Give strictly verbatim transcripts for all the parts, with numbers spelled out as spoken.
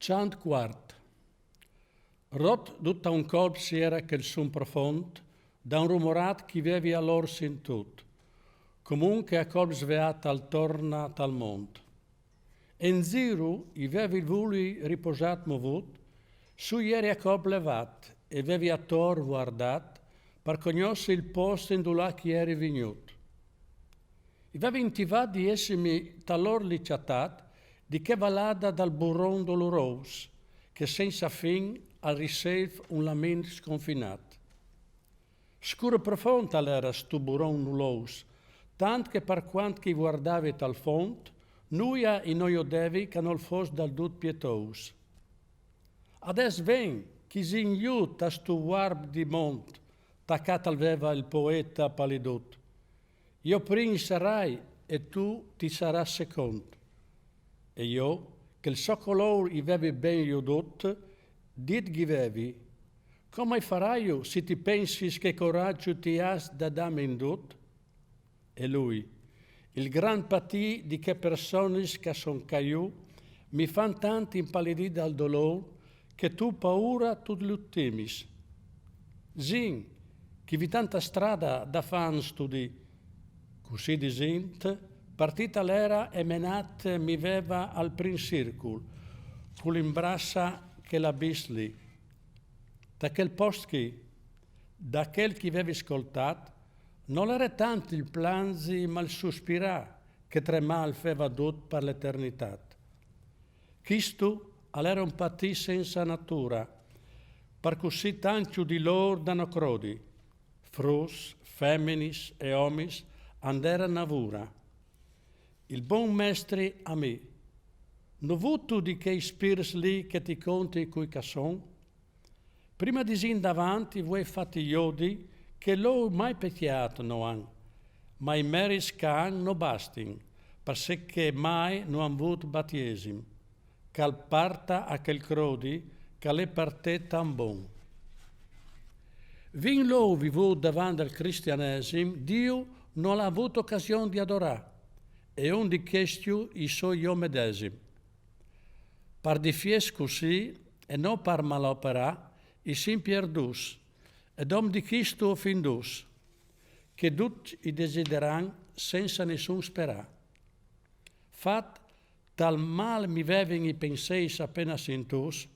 Cjant cuart. Rot dut a un colp si era chel sun profont da un rumorat ch'i vevi alor sintut, comunque a colp sveat al torna tal mont. E in ziru i vevi il vuli riposat movut, su i eri a colp levat e vevi ator vuardat par cognossi il post indulà ch'i eri vignut. I vevi intivat di essimi talor li cjatat di che valada dal buron dolorous, che sensa fin al riself un lament sconfinat. Scur profont al era stu buron nulous, tant che par quant ch'i vuardavi tal font, nuia i no jodevi ch'a nol fos dal dut pietous. Adès ven ch'i zin jut a stu vuarp di mont, tacat al veva il poeta palidut. Jo prin i sarai e tu ti saràs secont. E jo, che il so color i vevi ben jodut, dit ghi vevi: coma i faraio si ti pensis che coraggio ti as da dame in dut? E lui: il gran patì di che personis ch'a son ca jù mi fan tant impalidì dal dolor che tu paura tu lu timis. Zin, ch'i vi tanta strada da fan stu dì. Cussì disint, partit al era e menat mi veva al prin circul, cul imbrassa che l'abis lì. Da chel post chì, da chel ch'i vevi scoltat, nol era tant il planzi ma il suspirà che tremà al feva dut par l'eternitat. Chistu al era un patì sensa natura, par cussì tancju di lor da no crodi, fruts, feminis e omis, and era navura. Il bon mestri a mi: no vutu di chei spirts lì che ti conti cui ch'a son? Prima di zin davanti vuei fatti jodi che lou mai pecjat no han, ma i merits ch'a han no bastin, parcè che mai no han vut batiesim, ch'al parta a chel crodi ch'al è par te tan bon. Vin lou vivut davant dal cristianesim, Diu no l'ha vut ocasion di adorà, e un di chestiu i soi jo medesim. Par difies cussì, e no par maloperà, i sin pierdus, e dom di chistu ofindus, che dut i desideran sensa nissun sperà. Fat tal mal mi vevin i penseis apena sintus,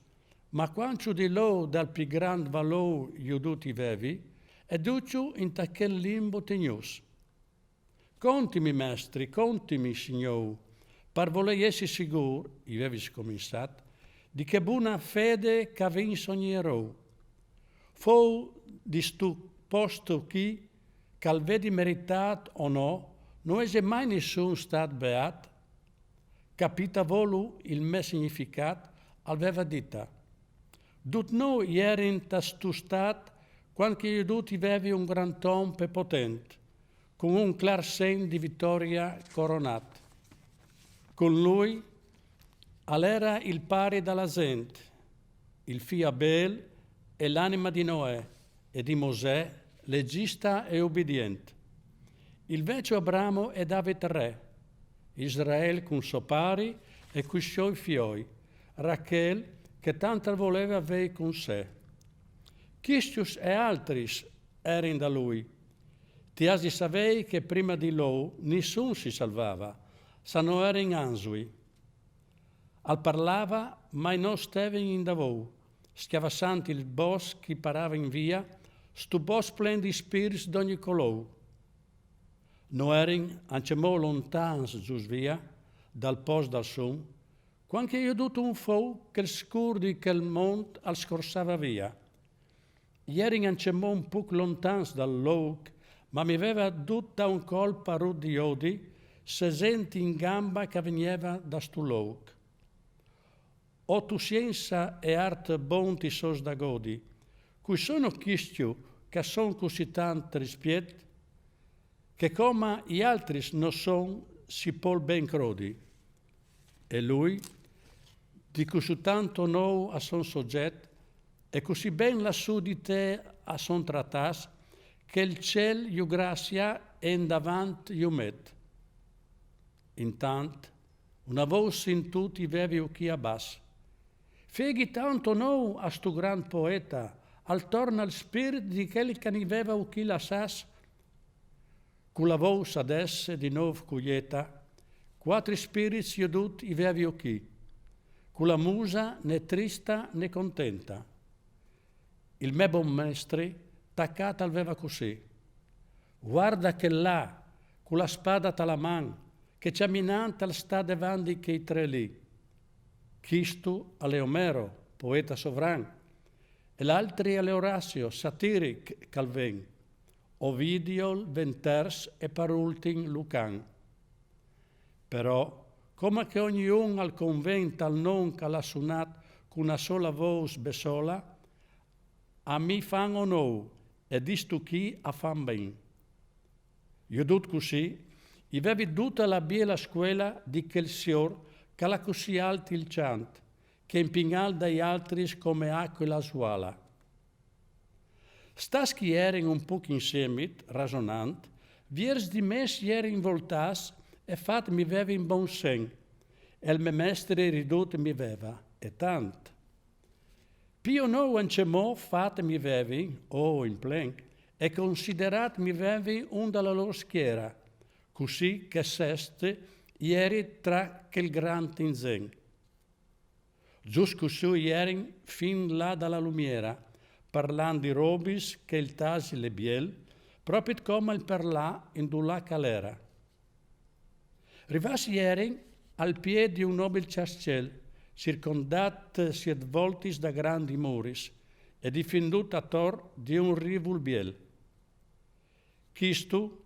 ma quanciu di lou dal pi grand valou judut i vevi, e duciu inta chel limbo tegnus. Contimi, mestri, contimi, signou, par volei essi sigur, i vevi scominsat, di che buna fede ch'a vin sogni erou. Fou di stu posto chì, ch'al vedi meritat o no, no ese mai nissun stat beat? Capita volu il me significat, al veva dita. Dut nou i erin ta stu stat, quant che judut i vevi un grand om e potent, cun un clar sen di vitoria coronat. Cun lui al era il pari da la zent, il fi Abel e l'anima di Noè, e di Mosè, legista e ubidient. Il vecio Abramo e David re, Israel cun so pari e cui sioi fioi, Rachel che tant al voleva vei cun se. Chistius e altris erin da lui. Ti as di savei che prima di lou nissun si salvava, sa no erin anzui. Al parlava, ma i no stevin indavou, schiavassant il bos ch'i parava in via, stu bos plen di spirts d'ogni colou. No erin ancemò lontans gius via dal post dal sun, quant che jodut un fou chel scur di chel mont al scorsava via. Jerin ancemò un puc lontans dal louc, ma mi veva dut da un colp parut di jodi se zent in gamba ch'a vigneva da stu louc. O tu siensa e art bon ti sos da godi, cui sono chistiu ch'a son cussì tant rispiet, che coma i altris no son si pol ben crodi. E lui: di cussù tanto nou a son sogget, e cussì ben lassù di te a son tratas, che il ciel ju grazia e indavant ju met. Intant una vous sintut i vevi uchì a bas, Feghi tant onôr a stu grand poeta, al torna il spirit di chel ch'a ni veva uchì lassâts. Cu la vôs adès di nôf cuieta, quatri spirits jodût i vevi uchì, cu la musa né trista né contenta. Il me bon mestri tacât al veva cussì: Guarda chel là, cu la spada ta la man, che cjaminant al sta devant di chei tre lì. Chistu al è Omero, poeta sovran, e l'altri al è Orazio, satiric, ch'al ven, Ovidio il ven ters e par ultin Lucan. Però, coma che ognun al conven tal non ch'al à sunât cu na sola vôs bessola, a mi fan onôr e di stu chì a fan ben. Jodût cussì, i vevi duta la biela scuela di chel siôr ch'al à cussì alt il cjant, che impinâl dai altris come acuila svuala. Stâts ch'i jerin un puc insiemit, rasonant, viers di me si jerin voltâts e fat mi vevin bon sen, e il me mestri ridût mi veva, e tant. Pi onôr ancjemò fat mi vevin, oh, in plen, e considerât mi vevin un da la lôr schiera, cussì che sest i jeri tra chel grand inzen. Zust cussì i jerin fin là da la lumiera, parlant di robis che il tasi l'è biel, propit coma il parlà indulà ch'al era. Rivâts i jerin al pie di un nobil cjascjel, circondât siet voltis da grandi muris e difindût ator di un rivul biel. Chistu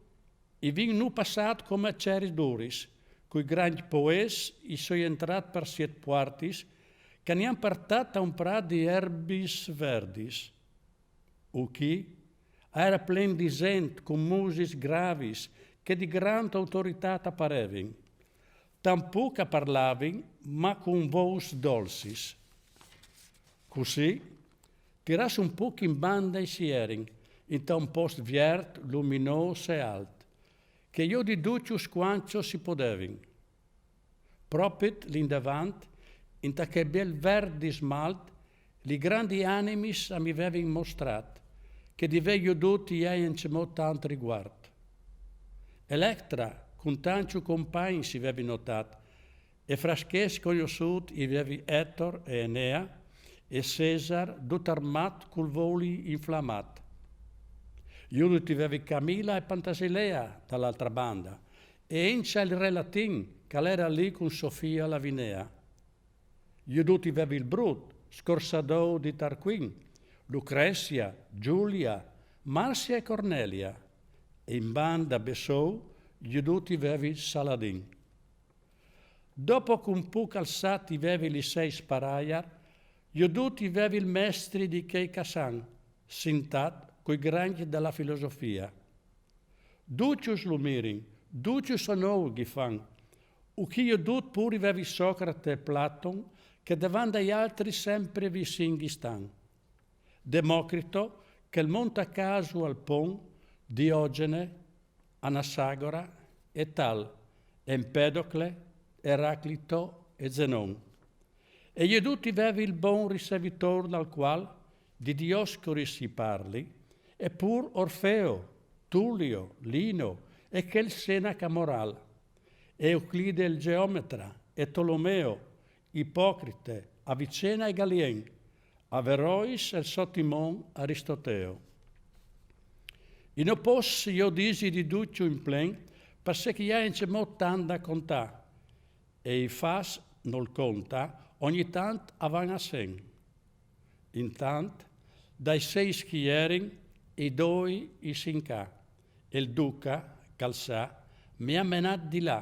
i vin nu passât coma cjeris duris, cui grancj poets i soi jentrât par siet puartis, ch'a ni àn partât a un prât di erbis verdis. Uchì a era plen di zent cun musis gravis che di grand autoritât a parevin. Tant puc a parlavin, ma cun vôs dolsis. Cussì, tirâts un puc in banda i si jerin, inta un post viert, luminôs e alt, che jodi ducj scuancjo si podevin. Propit lì indevant, inta chel biel vert di smalt, li grandi animis a mi vevin mostrât, che di vê jodût i ai ancjemò tant riguart. Electra, cun tancju compagn si vevi notât, e fra schets cognossût i vevi Etor e Enea, e Cesar dut armât cul voli inflamât. Jodût i vevi Camila e Pantasilea da l'altra banda, e incja il re Latin, ch'al era lì cun Sofia Lavinea. Jodût i vevi il Brut, scorsadôr di Tarquin, Lucrezia, Giulia, Marsia e Cornelia, e in banda bessôr jodût i vevi Saladin. Dopo ch'un puc alsât i vevi li seis paraiar, jodût i vevi il mestri di chei ch'a san, sintât cui grancj da la filosofia. Ducjus lu mirin, ducjus onôr ghi fan. Uchì jodût pur i vevi Socrate e Platon, che devant dai altris sempri visin ghi stan. Democrito, che il mont a casu al pon, Diogene, Anassagora e Tal, Empedocle, Eraclito e Zenon. E jodût i vevi il bon ricevitôr dal qual di Dioscori si parli, e pur Orfeo, Tullio, Lino e chel Senaca moral, Euclide il geometra, e Tolomeo, Ipocrite, Avicena e Galien, Averrois e il so timon Aristoteo. I no pos jo disi di ducju in plen, parcè ch'i ai ancjemò tant da contâ, e i fats nol conta, ogni tant a van a sen. Intant, dai seis ch'i jerin, i doi i sin ca, e il duca, ch'al sa, mi à menât di là,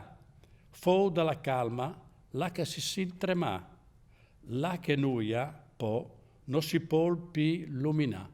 fôr da la calma, là che si sint tremâ, là che nuia, po, no si pol pi luminâ.